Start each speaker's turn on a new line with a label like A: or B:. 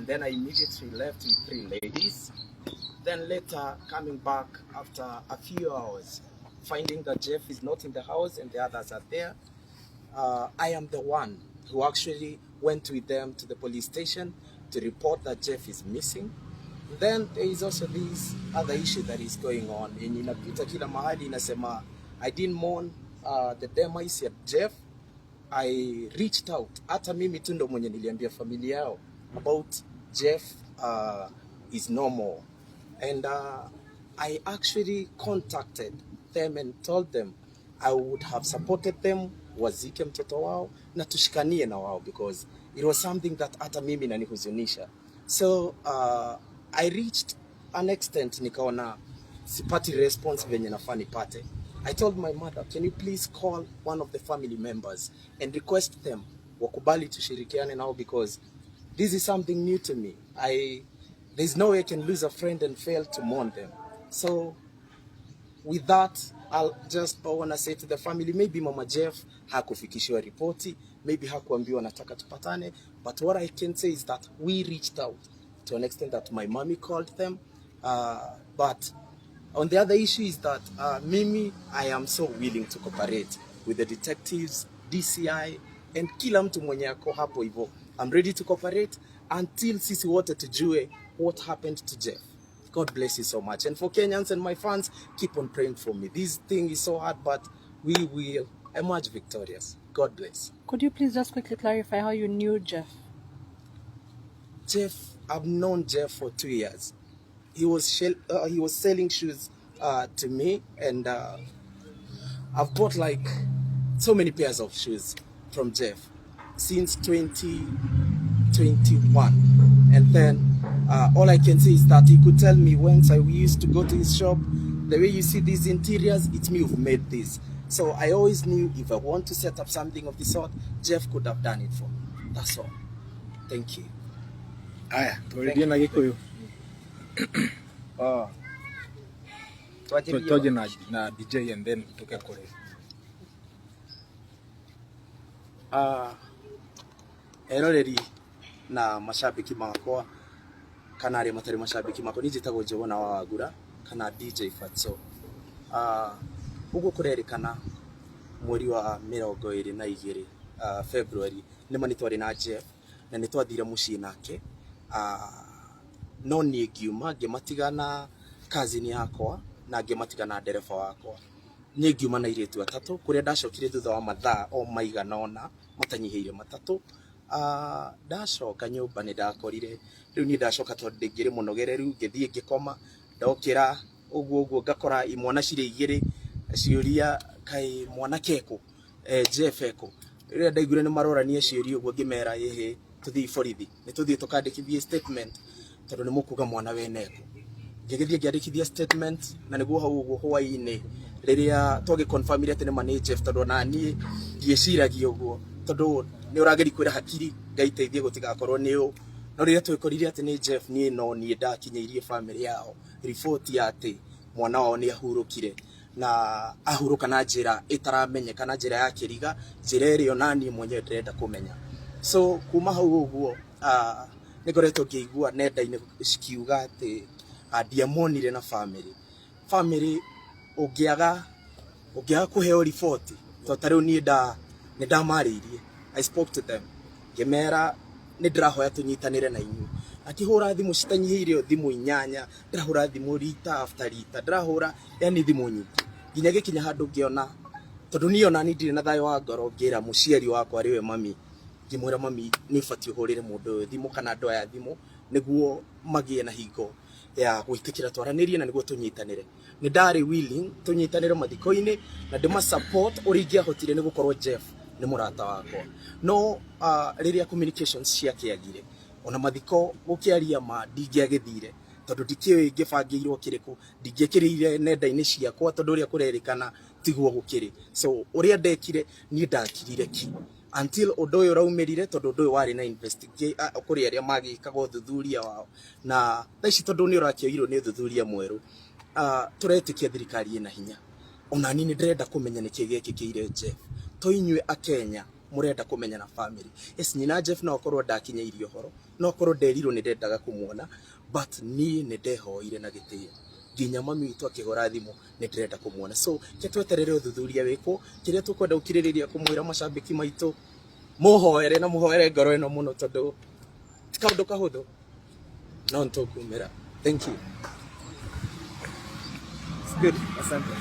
A: And then I immediately left with three ladies. Then later coming back after a few hours, finding that Jeff is not in the house and the others are there. I am the one who actually went with them to the police station to report that Jeff is missing. Then there is also this other issue that is going on yenye inapita kila mahali inasema I didn't mourn the demise ya Jeff. I reached out, hata mimi tu ndo mwenye niliambia familia yao about Jeff is no more and I actually contacted them and told them I would have supported them wazike mtoto wao na tushikanie na wao because it was something that hata mimi nanihuzunisha. So I reached an extent nikaona sipati response venye nafaa nipate. I told my mother, can you please call one of the family members and request them wakubali tushirikiane nao because this is something new to me. I there's no way I can lose a friend and fail to mourn them. So with that, I'll just wanna say to the family, maybe Mama Jeff hakufikishiwa ripoti, maybe hakuambiwa nataka tupatane, but what I can say is that we reached out to an extent that my mommy called them. But on the other issue is that mimi, I am so willing to cooperate with the detectives, DCI, and kila mtu mwenye ako hapo hivyo. I'm ready to cooperate until sisi wote tujue what happened to Jeff. God bless you so much. And for Kenyans and my fans, keep on praying for me. This thing is so hard, but we will emerge victorious. God bless.
B: Could you please just quickly clarify how you knew Jeff?
A: Jeff, I've known Jeff for 2 years. He was selling shoes to me, and I've bought like so many pairs of shoes from Jeff since 2021. And then all I can say is that he could tell me once I used to go to his shop, the way you see these interiors, it's me who made this. So I always knew if I want to set up something of the sort, Jeff could have done it for me. That's all. Thank you.
C: Aya, twarĩrie na Gĩkũyũ.
D: Oh. Twanjĩrĩrie
C: Twanjie na DJ and then tũke kũrĩ.
A: Eroreri na macambĩki makwa kana arĩa matarĩ macambĩki makwa, niĩ njĩtagwo Njũgũna wa Wangura kana DJ Fatso. Ũguo kũrerĩkana mweri wa 22 February nĩma nĩ twarĩ na Jeff na nĩ twathire mũciĩ nake, no niĩ ngiuma ngĩmatiga na cousin yakwa na ngĩmatiga na ndereba wakwa. Niĩ ngiuma na airĩtu atatũ kũrĩa ndacokire thutha wa mathaa o maigana ũna matanyihĩire 3. Ndacoka nyũmba nĩ ndakorire rĩu niĩ ndacoka tondũ ndĩngĩrĩ mũnogereru, ngĩthiĩ ngĩkoma, ndokĩra ũguo ũguo ngakora imwana cirĩ igĩrĩ ciũria kaĩ mwanake ekũ, Jeff ekũ. Rĩrĩa ndaiguire nĩ marorania ciũria ũguo ngĩmera ĩhĩ tũthiĩ borithi, nĩ tũthiĩ tũkandĩkithie statement tondũ nĩ mũkuga mwana wene ekũ. Ngĩgĩthiĩ ngĩandĩkithia statement na nĩguo hau ũguo hwaĩ-inĩ rĩrĩa twagĩconfirmire atĩ nĩma nĩ Jeff, tondũ ona niĩ ndiĩciragia ũguo tondũ nĩ ũrageria kwĩra hakiri Ngai teithie gũtigakorwo nĩ ũ, no rĩrĩa twĩkorire atĩ nĩ Jeff, niĩ no niĩ ndakinyĩirie family yao riboti ya atĩ mwana wao nĩ ahurũkire na ahurũka na njĩra ĩtaramenyeka, na njĩra ya kĩriga, njĩra ĩrĩa ona niĩ mwenyewe ndĩrenda kũmenya. So kuma hau ũguo nĩ ngoretwo ngĩigua nenda-inĩ cikiuga atĩ ndiamonire na family. Family ũngĩaga kũheo riboti, tondũ ta rĩu niĩ nĩ ndamarĩirie, I spoke to them ngĩmera nĩ ndĩrahoya tũnyitanĩre na inyuĩ. Akĩhũra thimũ citanyihĩire thimũ 8, ndĩrahũra thimũ rita after rita, ndĩrahũra yani thimũ nyingĩ nginya gĩkinya handũ ngĩona tondũ niĩ ona niĩ ndirĩ na thayũ wa ngoro, ngĩra mũciari wakwa rĩwe mami, ngĩmwĩra mami nĩ ũbatiĩ ũhũrĩre mũndũ ũyũ thimũ kana andũ aya thimũ nĩguo magĩe na hingo ya gwĩtĩkĩra twaranĩrie na nĩguo tũnyitanĩre. Nĩ ndarĩ willing tũnyitanĩre mathiko-inĩ na ndĩma support ũrĩa ingĩahotire nĩ gũkorwo Jeff nĩ mũrata wakwa. No rĩrĩa communications ciakĩagire ona mathiko gũkĩaria ma ndingĩagĩthire tondũ ndikĩũĩ ngĩbangĩirwo kĩrĩkũ, ndingĩkĩrĩire nenda-inĩ ciakwa tondũ ũrĩa kũrerĩkana tiguo gũkĩrĩ. So ũrĩa ndekire niĩ ndakirire ki until ũndũ ũyũ ũraumĩrire, tondũ ũndũ ũyũ warĩ na investigate kũrĩ arĩa magĩkaga ũthuthuria wao, na thaa ici tondũ nĩ ũrakĩoirwo nĩ ũthuthuria mwerũ, tũretĩkia thirikari ĩna hinya. Ona niĩ nĩ ndĩrenda kũmenya nĩkĩ gĩekĩkĩire Jeff, to inyuĩ Akenya mũrenda kũmenya na family. Yes, nyina Jeff no akorwo ndakinyĩirie ũhoro, No akorwo nderirwo nĩ ndendaga kũmuona, but niĩ nĩ ndehoire na gĩtĩo nginya mami witũ akĩhũra thimũ nĩ ndĩrenda kũmuona. So ke tweterere ũthuthuria wĩkwo. Kĩrĩa tũkwenda gũkirĩrĩria kũmwĩra macambĩki maitũ, mũhoere na mũhoere ngoro ĩno mũno, tondũ ti kaũndũ kahũthũ, no nĩtũkumĩra. Thank you.
D: Good, asante.